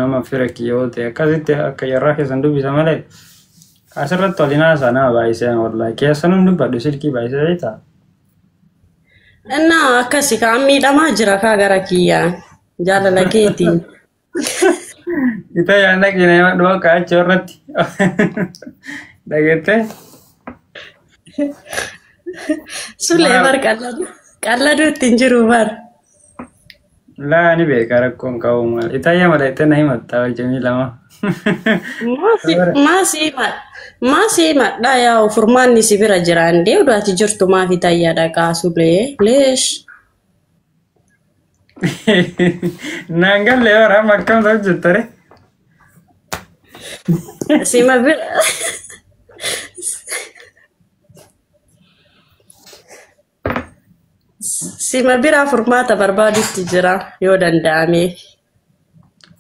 Nama fira kiyya yoo ta'e akkasitti akka yarraa keessan dubbisa malee asirratti waliin haasaa nama baay'isee wallaahi keessanuu dubbadhu silkii baay'isee beektaa. Innaa akkasi kaan miidhamaa jira kaa gara kiyyaan jaalala keetiin. Ita yaadna keenya nama dhuma kaa'achuu irratti dhageettee. Sulee bar qalladuu ittiin jiru bar. Laa ni beeka rakkoon qabu maal. Itaayyaa malee na himatta jamii lama. Maasii madhaa yaa furmaanni si bira jiraan dee oduu ati jirtu maaf itaayyaa dhaqaa sulee leesh. Naan galle bara amma akkam ta'u jirtare. Sima bira. Sima biraa furmaata barbaadutti jira yoo danda'ame.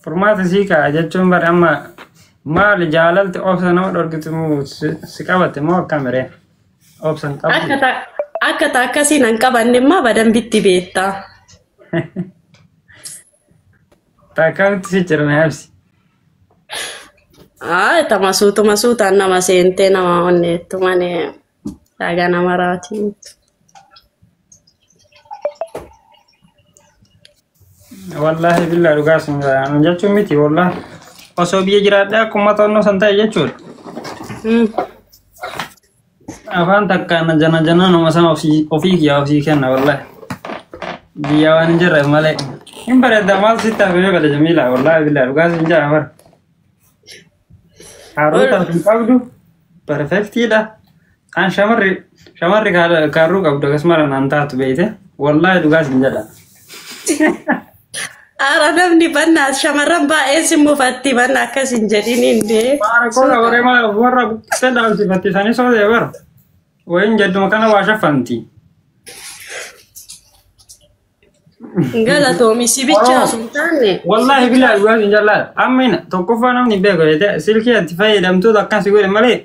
Furmaata sii ka'a jechuun bara amma maali jaalalti obsa nama dhorkitu si qabate moo akkamiree? Obsa hin qabdu. Akka ta akkasiin hin qabanne immoo badambitti beektaa. Takkamitti si jirme absi. Tama suutuma suutaan nama seentee nama onneettu malee dhagaa nama raatiin. Wallaahi billaa dhugaa sin jechuun miti wallaahi. Osoo biyya jiraadhee akkuma to'annoo san ta'e jechuudha. Afaan takkaan jana jana nama sana ofii kiyyaa ofii kenna wallaahi. Biyya waan hin jirreef malee. Hin bareedda maal sitti hafee bada Jamiila wallaahi billaa dhugaa sin jaa bara. Haarota hin qabdu perfektiidha. An shamarri kaarruu qabdu akkasuma naan taatu beeyte wallaahi dhugaa sin jedha. Ara namni bannaa shamarran baay'ee si mufatti banna akkas hin jedhiniin dee. Maara kola warra warra buqqisee dhaalchifatti isaanii soodee bara. Wayin jedduma kana waa shaffanti. Galatoomi si bichaa sun taane. Wallaahi billaa dhugaa sin jallaa. Amma tokkoffaa namni beeku jettee silkii ati fayyadamtuutu akkas godhe malee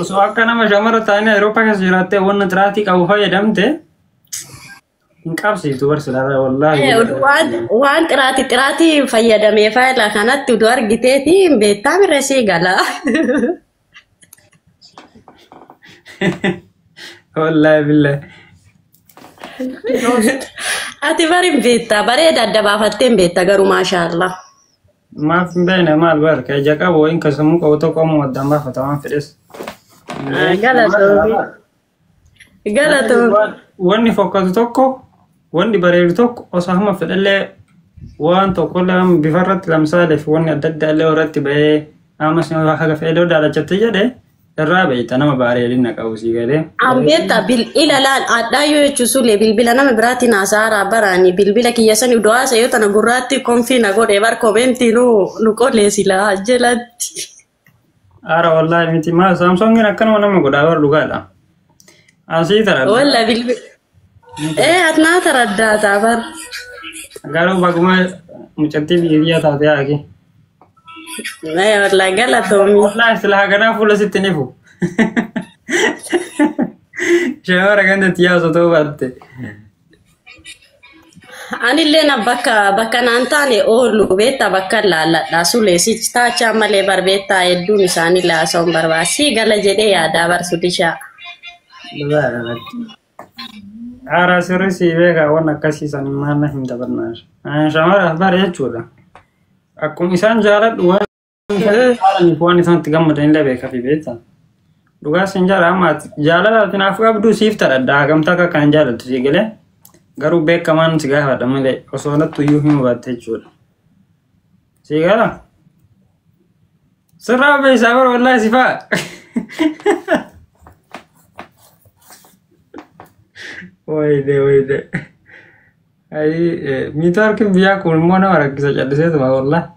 osoo akka nama shamara taa'anii Awurooppaa keessa jiraattee wanna xiraatii qabu fayyadamte hin qabsiiftu barsiisaa wallaahi. Waan xiraatii fayyadamee faayila kanatti oduu argiteeti hin beektaa mirra sii gala. Wallaahi billaa. Ati bari hin beektaa bareeda adda baafattee hin beektaa garuu maashaallah. Maaf hin beekne maal bar ka ija qabu wayin ka sammuu qabu tokko ammoo addaan baafata waan fedhes. Galatoomi. Galatoomi. Wanni fokkatu tokko wanni bareedu tokko osoo hamma fedhallee waan tokkollee bifa irratti lamsaalee fi wanni adda addaa illee irratti bahee ammas haga fedhee daalachatte jedhe irraa beeyta nama bareedina qabu sii galee. An beektaa ilalaan addaa yoo jechuun sulee bilbila nama biraatiin haasa'aa baraani bilbila kiyya sani oduu haasa'e yoo tana gurraatti konfii na godhe bar komentii nu qolee silaa jalatti. Ara wallaahi miti maal Saamsoongiin akkanuma nama godhaa bar dhugaadha. Asii taradda. Walla bilbila. Atnaa taraddaa taa bar. Garuu baguma mucattii biyya biyya taate haaki. Wallaahi galatoomi. Wallaahi sila haganaa fuula sitti ni fu. Shamara ganda tiyyaa osoo ta'uu baatte. Anillee na bakka naan taane oolu beektaa bakka laalladha sulee si taachaa malee bar beektaa hedduun isaanii laasa'uun barbaasii gala jedhee yaadaa bar sulishaa. Haaraa sirri sii beekaa waan akkasii san maal na hin dabarnaa. Shamara bara jechuudha. Akkuma isaan jaaladhu waan jaalaniif waan isaan itti gammadan illee beekaa fi beektaa. Dhugaa sin jaala amma jaalala ati naaf qabdu siif taradha hagamtaa akka kan jaalattu sii galee garuu beekamaan si gaafadha malee osoo nattu iyyuu hin hubatte jechuudha. Sii gala? Sirraa beeysaa bara wallaahi si fa'a. Wayide wayide. Ayi miitoorkiin biyyaa kun immoo nama rakkisa calliseetuma wallaahi.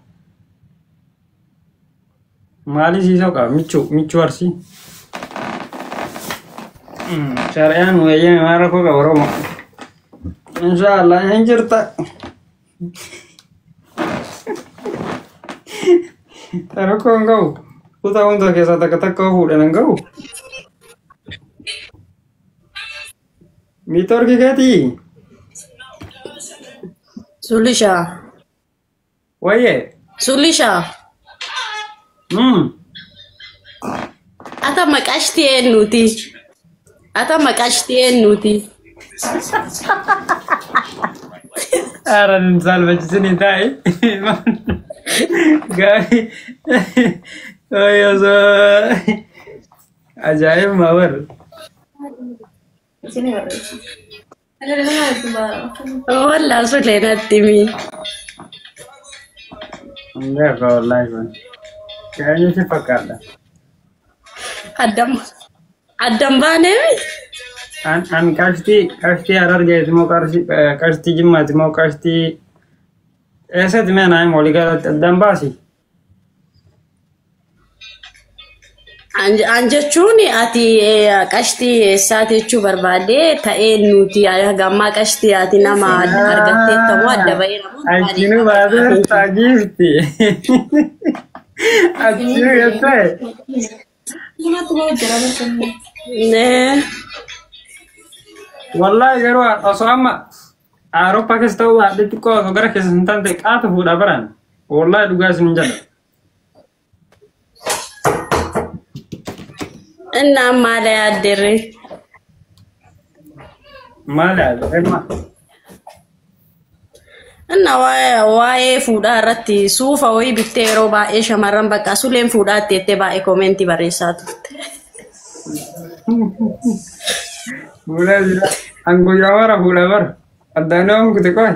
Maali siisoo qaba michuu arsii. Shari'aan nu eeyyame maal rakkoo qaba Oromoo. Inshaallah hin jirta. Rakkoo hin qabu. Kutaa hunda keessaa takka takka fuudhan hin qabu. Miitoorkii keetii? Sulishaa. Wayyee. Sulisha. Ata maqashtii eenyuuti? Ata maqashtii eenyuuti? Ara nun saalfachiisinii taa'e. Gaarii. Osoo ajaa'ibuma bar. Wallaa Sulee natti himi. Hin beeku wallaahi kun. Eenyu si fakkaata? Addam addan baaneemi? An qashtii Harargeeti moo qashtii Jimmaati moo qashtii eessatti mee naa himi walii galatti addaan baasi. An jechuun ati qashtii eessaati jechuu barbaade ta'ee nuti gammaa qashtii ati nama argatteettamoo adda ba'eera moo Achinuu baatee taagiifti. Achinuu jettee. Nee. Wallaahi garuu osoo amma Awurooppaa keessa ta'uu baadhee xiqqoo osoo gara keessa hin taane qaata fuudha baran. Wallaahi dhugaa isin jedha. Innaan maala yaadderre? Maal yaadde? Inna waa'ee fuudhaa irratti suufa wayii bittee yeroo baay'ee shamarran bakka suleen fuudhaatti jettee baay'ee koomentii barreessaa turte. Fuudhaa jira. An guyyaa mara fuudha bara. Addaan waan kute qoy.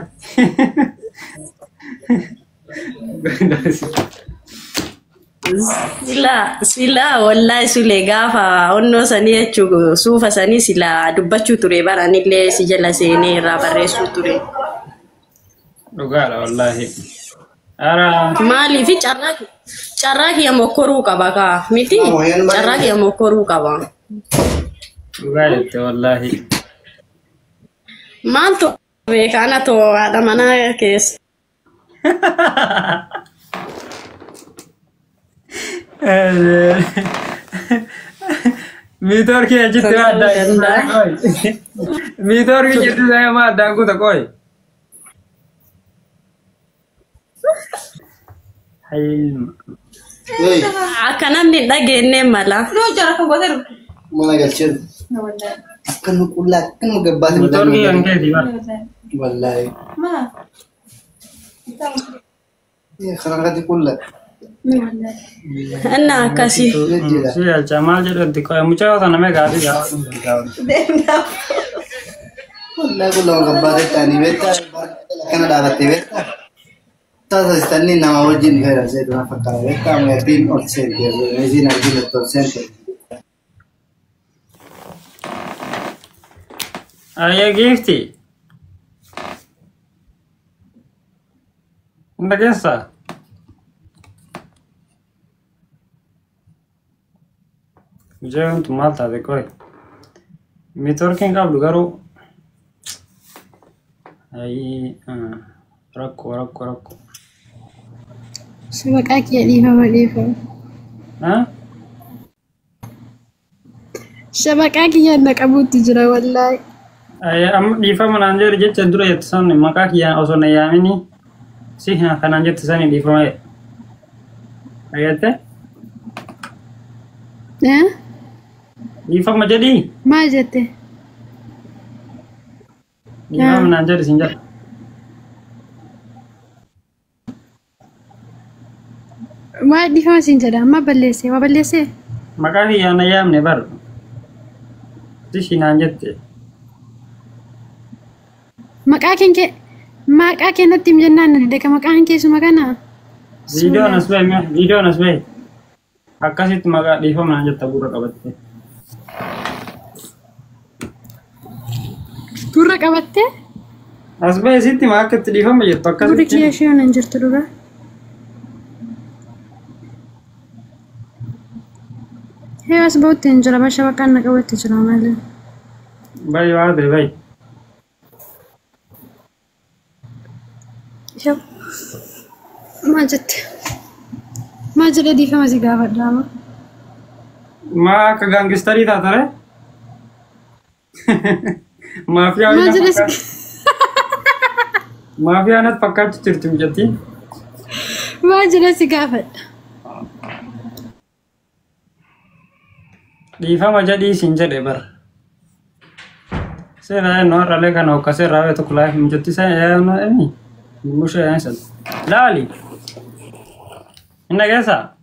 Silaa silaa wallaahi sulee gaafa onnoo sanii jechuu suufa sanii silaa dubbachuu ture baranillee si jala seenee irraa barreessuu ture. Dhugaadha wallaahi. Ara Maaliif carraa kiyya mokkoruu qaba kaa miti carraa kiyya mokkoruu qaba. Dhugaa jette wallaahi. Maaltu beeka ana too haadha manaa keessa. Miitoorkii achitti Ta'uu addaan danda'a. qoy. Miitoorkii jettu sana addaan kuta qoy. Hayilma. Hey, Akka namni hin dhageenye mala. mana galcheen akka nu qullaa akka nu gabbaate Miitoorkii kan keeti bara. Wallaahi. Karaa irratti qullaa. Inna akkasii. Jejjeedha. Si galcha maal jedhutti qoy mucaa sana mee gaafii gaafii gaafii. Wallaahi qullaa gabbaate ta'anii beektaa akkana dhaabattee beektaa. Taasisanii nama wajjin feera seetu na fakkaata beektaa meetiin ol seente meetiin arginu ol seente. Ayyee giifti. Hunda keessaa. Mucaan tun maal taate qoy. Miitoorkiin qabdu garuu. Ayyee rakkoo rakkoo rakkoo. Maqaa kiyya dhiifama dhiifama. Ha? Shabaqaa kiyyaan na qabuutti jira wallaahi. Amma dhiifama naan jedhu jecha dura jettu san maqaa kiyyaan osoo na yaamini si kanaan jettu sani dhiifama jedhe. Dhageette? Eh? Dhiifama jedhii? Maal jette? Dhiifama naan jedhi sin jedha. Maal dhiifama siin jedha? Amma balleesse? Waa balleesse? Maqaa kiyyaan na yaamne bar. Si naan jette. Maqaa kee maqaa kee natti him jennaan na dide ka maqaan keessuma kana. Viidiyoon as bahe mee viidiyoon as bahe. Akkasitti maqaa dhiifama naan jetta gurra qabatte. Gurra qabattee? As bahe sitti maa akka itti dhiifama jettu Gurri akkasitti. kiyya ishee hin jirtu dura. Hee as bahutti hin jira basha baqaan na qabatte jira malee. Bayi waa ta'e bayi. Ishee maal jette? Maal jedhee dhiifama si gaafadha amma? Maa akka gaangistarii taata ree? Maafiyaa Maal wayii jedhee si maafiyaa natti fakkaachuu jirti mucattiin. Maal Maal jedhee si gaafadha? Dhiifama jedhii siin jedhe bara. Seera eenyu har'alee kana hokkasee raawwee tokko laayif mijotti isa eenyu eenyu mushee eenyu laali. Hin dhageessaa?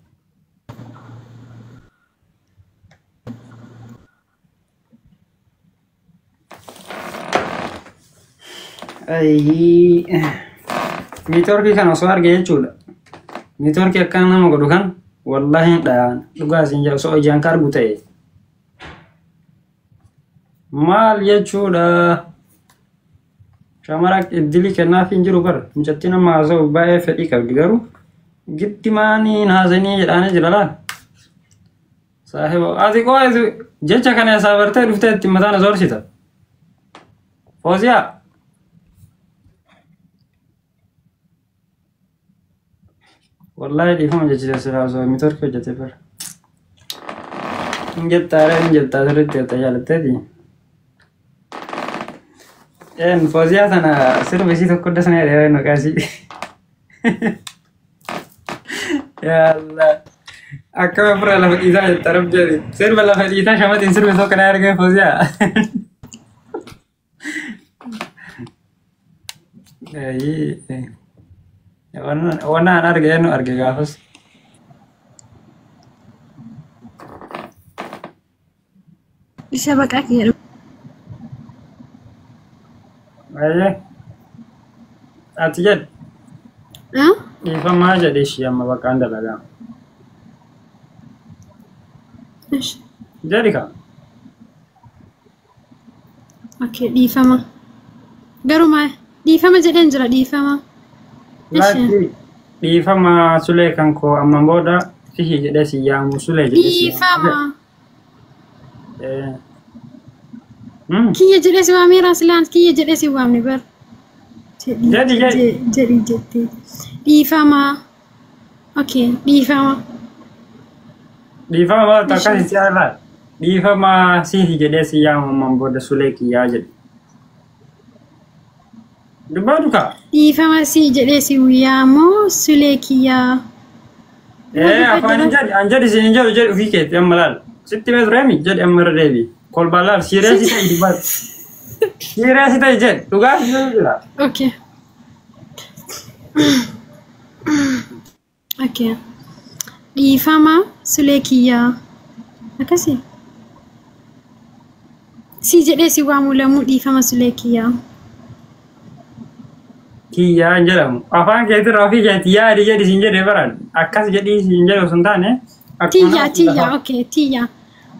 Ayii. Niitoorkii kana osoo arge jechuudha. Niitoorkii akkana nama godhu kan wallaahi hin dhayaan dhugaa siin jedhu osoo ijaan ka argu ta'e. Maal jechuudha? Shamara iddilii kennaaf hin jiru bara. Mucattiin amma haasa'u baay'ee fedhii qabdi garuu giddi maaniin haasanii jedhaanii jira laal. Saahiba ati qoo jecha kana isaa bartee dhuftee itti mataan osoo. Fooziyaa. Wallahi dhiifama jechite silaa osoo niitoorkii hojjete bara. Hin jettaa hin jettaa sirriitti jetta jaalatteeti. Een Fooziyaa tana sirba isii tokko dasna jedhee maqaa isii. Yaa Allah. Akkama fura lafa dhiitaa jetta rabbi jedhi. Sirba lafa dhiitaa shamatiin sirba tokko na argee Fooziyaa. Wanna an arge eenyu arge gaafas. Isa baqaa kiyya. Baay'ee. Ati jedhi. Dhiifamaa jedhi ishii amma baqaan dalagaa. Jedhi kaa. Okay, dhiifama. Garuu maal? Dhiifama jedheen jira dhiifama. Laatti dhiifama sulee kan koo amman booda sihii jedhee si yaamu sulee jedhee si yaamu. Dhiifama. Kiyya jedhee si waameera silaan kiyya jedhee si waamne bar. Jedhi jedhi. Jedhi jettee. Dhiifama. Okay, dhiifama. Dhiifama maal akkas si irraa. Dhiifama sihii jedhee si yaamu amman booda sulee kiyyaa jedhi. Dubbatu kaa. Dhiifama si jedhee si yaamu sulee kiyyaa. Afaan hin jedhi an jedhi siin hin jedhu jedhi ofii keetti amma laal. Sitti mee tureemi jedhi amma irra deebi. Kolbaa laal siiree si ta'e dubbatu. Siiree si ta'e jedhi dhugaa si jira. Okay. Okay. Dhiifama sulee kiyyaa. Akkasii. Si jedhee si waamu lamuu dhiifama sulee kiyyaa. Kiyyaa hin jedhamu. Afaan keetirraa ofii keetti yaadi jedhi siin jedhee baran. Akkas jedhii siin jedhu osoo hin taane. Tiyyaa tiyyaa okay tiyyaa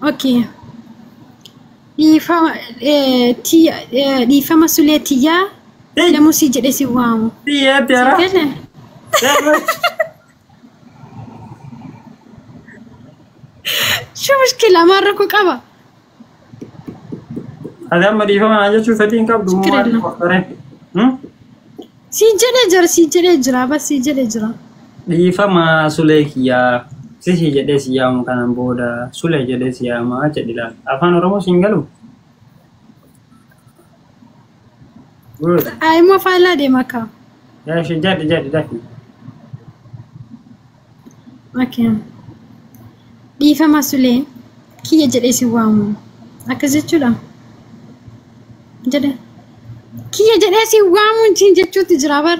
okay. Dhiifama dhiifama sulee tiyyaa lamuu si jedhee si waamu. Tiyyaatti jara. Shuu mushkila maal rakkoo qaba? Ati amma dhiifama naan jechuun fedhii hin qabdu. Si jedhee jira si jedhee jira bas si jedhee jira. Dhiifama sulee kiyyaa sihii jedhee si yaamu kanaan booda sulee jedhee si yaamaa jedhi laal. Afaan Oromoo siin galu? Immoo faallaa deema kaa. Yaa ishee jedhi jedhi dafi. Okay. Dhiifama sulee kiyya jedhee si waamu. Akkas jechuudha. Jedhe. Kiyya jedhee si waamu siin jechuutti jira bar.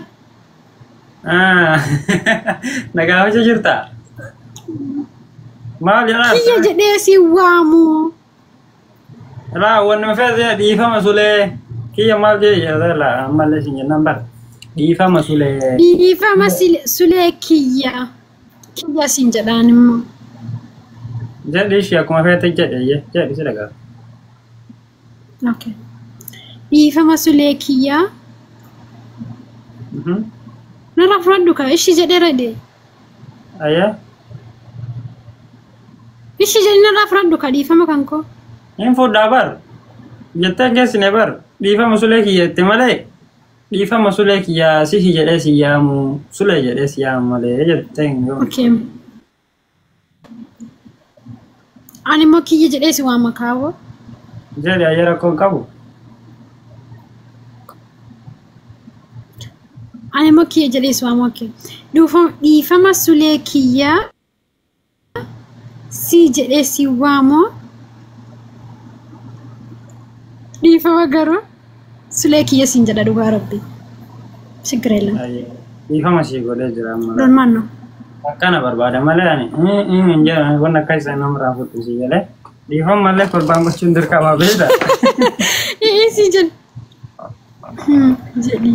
Na gaafachaa jirtaa? Maal jedhaa? Kiyya jedhee si waamu. Laa wanni feete dhiifama sulee kiyya maal jedhe jedha laa ammallee siin jennaan bara. Dhiifama sulee. Dhiifama sulee kiyya. Kiyya siin jedhaan immoo. Jedhi ishee akkuma feete jedhe jedhi si dhagaa. Okay. Dhiifama sulee kiyyaa. Narraa fudhadhu kaa ishii jedheera dee. Ayyaa. Ishii jedhi narraa fudhadhu kaa dhiifama kan koo. Hin fudhaa bar. Jettee geessine bar. Dhiifama sulee kiyya jette malee. Dhiifama sulee kiyyaa sihi jedhee si yaamu sulee jedhee si yaamu malee jettee hin goone. Okay. Ani immoo kiyya jedhee si waama kaawwa. Jedhi ayyaa rakkoo hin qabu. Ani immoo kiyya jedhee si waamu okay. Dhiifama sulee kiyya si jedhee si waamu. Dhiifama garuu sulee kiyya siin jedha dhugaa rabbi. ችግር የለም። Dhiifama sii godhee jira amma. Normal ነው። Akkana barbaada malee ani hin jedhan wanna akka isaan namarraa fudhu sii galee. Dhiifama malee torbaan gochuun dirqama beekta. Si jedhu jedhi.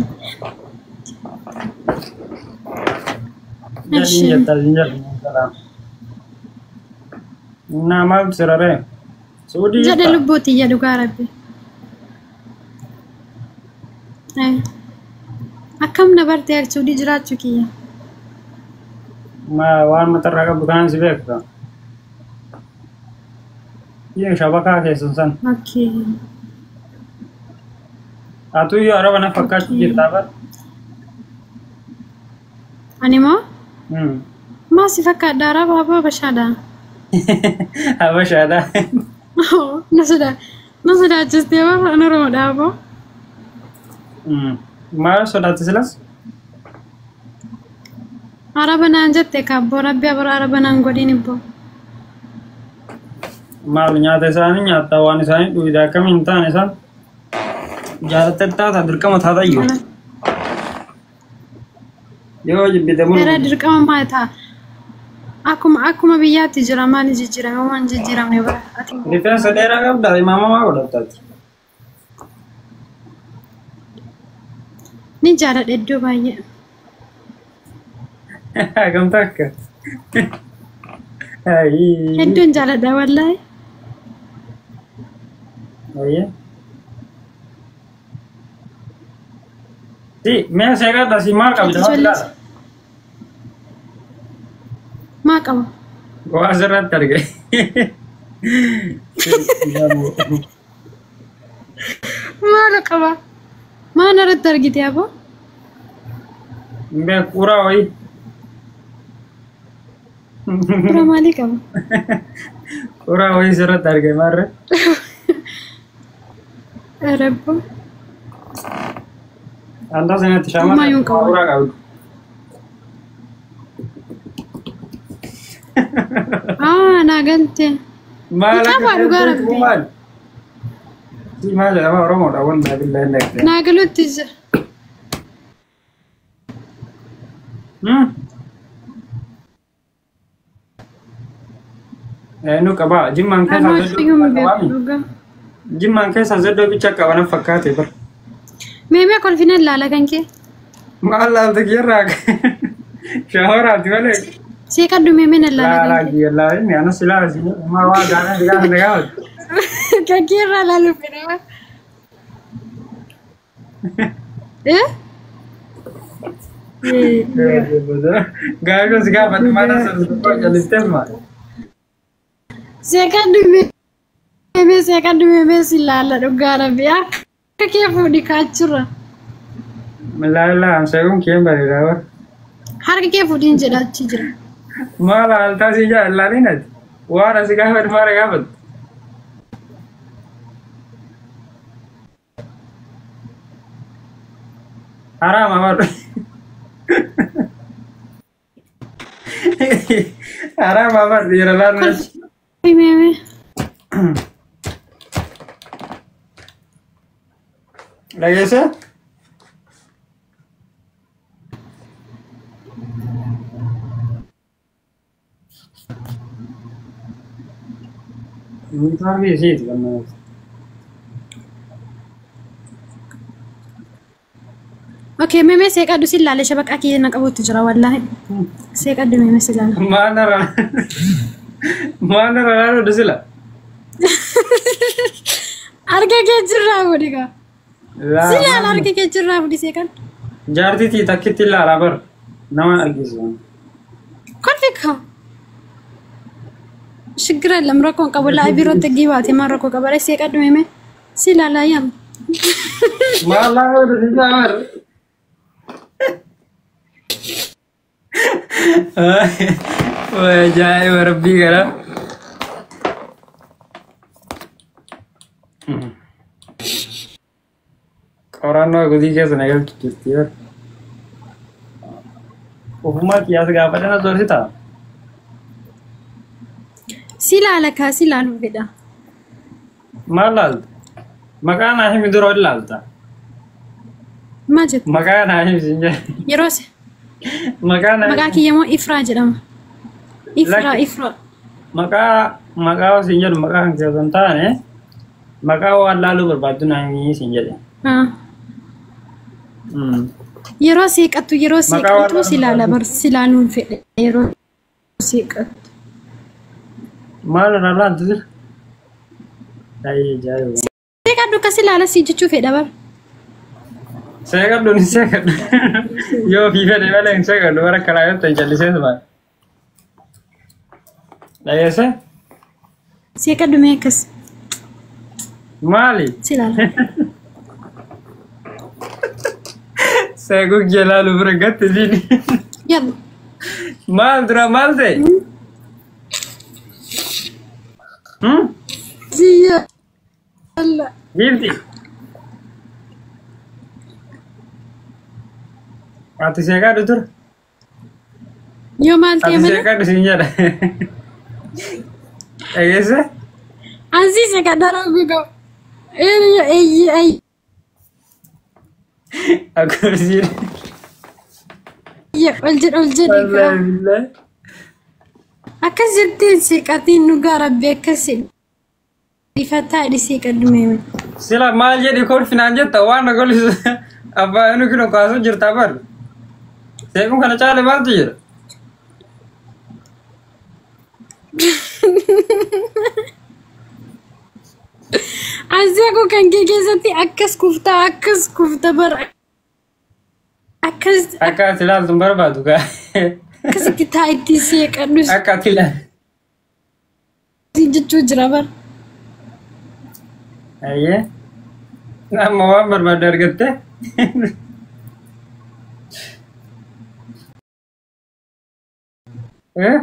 Jedhiin jettaa siin jedhu. Innaa maaltu siraree? Suudii Jedhe jirta? lubbuutiyya dhugaa rabbi. Akkam na barte Suudii jiraachuu kiyya? Ma waan matarraa qabdu kanaan si beekta. Iyya shabakaa keessan san. Okay. Atu iyyuu araba na fakkaachuu jirtaa bar. Ani moo? Maa si fakkaadha araba aboo Habashaadha. Habashaadha. Na sodaachistee warra an Oromoodha aboo. Maal sodaatti silas? Araba naan jette kaabboo rabbi abara araba naan godhin ibboo. Maal nyaata isaanii nyaattaa waan isaanii dhugida akkamiin hin taane isaan jaalattee taata dirqama taata iyyuu. Yoo jibbite Era mulu. Dirqama maal ta'a? Akkuma biyyaatti jira maali jijjiirame waan jijjiiramne bara. Ati Rifeensa dheeraa qabdaa imaamamaa godhattaati. Ni jaaladha iddoo baay'ee. Hagam takka. Ayii. Hedduun jaaladha wallaahi. Ayyee. Si mi'a seeqadha si maal qabda? Ati ijoollee maa qaba? Waa asirratti arge. Maal qaba? Maal irratti argite aboo? Hin beeku uraa wayii. Uraa maalii qaba? Uraa wayii sirratti arge maarre. Rabbo. Antaa sanatti shamarran Ammayyuu hin qabu. uraa qabdu. Aa naa galte. Maal Hin akka qaba dhugaa rabbi. maal? Si maal jedhama Oromoodha wanta billahi hin dhaqxe. Naa galuutti jira. Nu qaba jimmaan keessaa Anoo zeddoo iyyuu hin bicha beeku qabaami. dhugaa. Jimmaan keessaa zeddoo bicha qaba na fakkaate bar. Mee mee kolfina ilaala kan kee. Maal laalta kiyyarraa shahoraati malee. Seeqadhu mee mee ilaala Laalaa kan kee. kiyya laalini anas ilaa si ma waa gaana gaana gaafate. Kan kee irraa ilaaluuf fedha. Eh? Gaafii si gaafadhu maal asirratti jalistee maal? Seeqadhu mee mee seeqadhu mee mee si ilaala dhugaa rabbi. Akka kee fuudhi kaachurra. Laalaa seequun kiyyeen bareedaa bar. Harka kee fuudhiin jedha achi jira. Maal haaltaa si ilaalin ati? Waan asi gaafadhu maal gaafadhu? Haraama bar. Haraama bar dhiira laaluu jechuudha. Kolfi mee mee. Dhageessee? Niitoorkii isiiti gammadas. Okay, mee mee seeqadhu si ilaale shabaqaa kiyya na qabuutti jira wallaahi. Seeqadhu mee mee si ilaala. Maal narra maal narra laaluu sila? Harka kee jirraa fuudhi kaa. Si ilaala harka kee jirraa fuudhi seeqadhu. Jaartitii takkitti ilaalaa bar nama argisiisu. Kolfi kaa. ችግር የለም rakkoon qabu laa biirootti gibaate maal rakkoo qaba seeqadhu mee mee si ilaalaa yaam. Maal laaluu sila bar? Ajaa'iba rabbii gara. Qorannoo gudii keessa na galchu jirti bar. Ofumaa kiyyaas gaafadha na zorsita. Si ilaala kaa si ilaaluu fedha. Maal laalta? Maqaa naa himi dura ol laalta. Maal jette? Maqaa naa himi siin jedhe. Yeroo Maqaa naa maqaa kiyya moo Ifraa jedhama. Ifraa Lakki. Ifraa. Maqaa siin jedhu maqaa kan kee osoo hin taane maqaa waan laaluu barbaaddu naa himi siin jedhe. Ah. Yeroo seeqattu yeroo Maqaa waan seeqattu si ilaala bar si ilaaluun fedha yeroo seeqattu. Maal irraa laaltu jira? Ayyee ajaa'iba. Seeqadhu akkas ilaala si jechuu fedha bar. Seeqadhu ni seeqadhu. Yoo ofii fedhe malee hin seeqadhu bara karaa yoo ta'e jallisee suma. Dhageesse? Seeqadhu mee akkas Maali? si ilaala. Seequu kiyya laaluu bira gatti siin. Yalla. Maal dura maal ta'e? Hmm? Yalla. Giifti. Ati seeqadhu tura. Yoo maal ta'e Ati malee? seeqadhu siin jedha. Dhageesse? Ansi seeqadha rabbi qabu. Eeyya eeyya Akkuma siin. eeyya ol jedh ol jedhi. Wallaahi billahi. Akkas jetteen seeqatiin dhugaa rabbi akkas ifataa hidhi seeqadhu mee. Sila maal jedhi kolfinaan jetta waan na kolfisu abbaa inni kino kaasuu jirta bar. Seequun kana caale maaltu jira? Anseequu kan kee keessatti akkas kuftaa akkas kufta bar akkas Akka ati ilaaltu hin barbaadu kaa. akkasitti taa itti seeqadhu Akka ati ilaaltu. jechuu jira bar. Ayyee. Amma waan barbaadde argatte. Eh?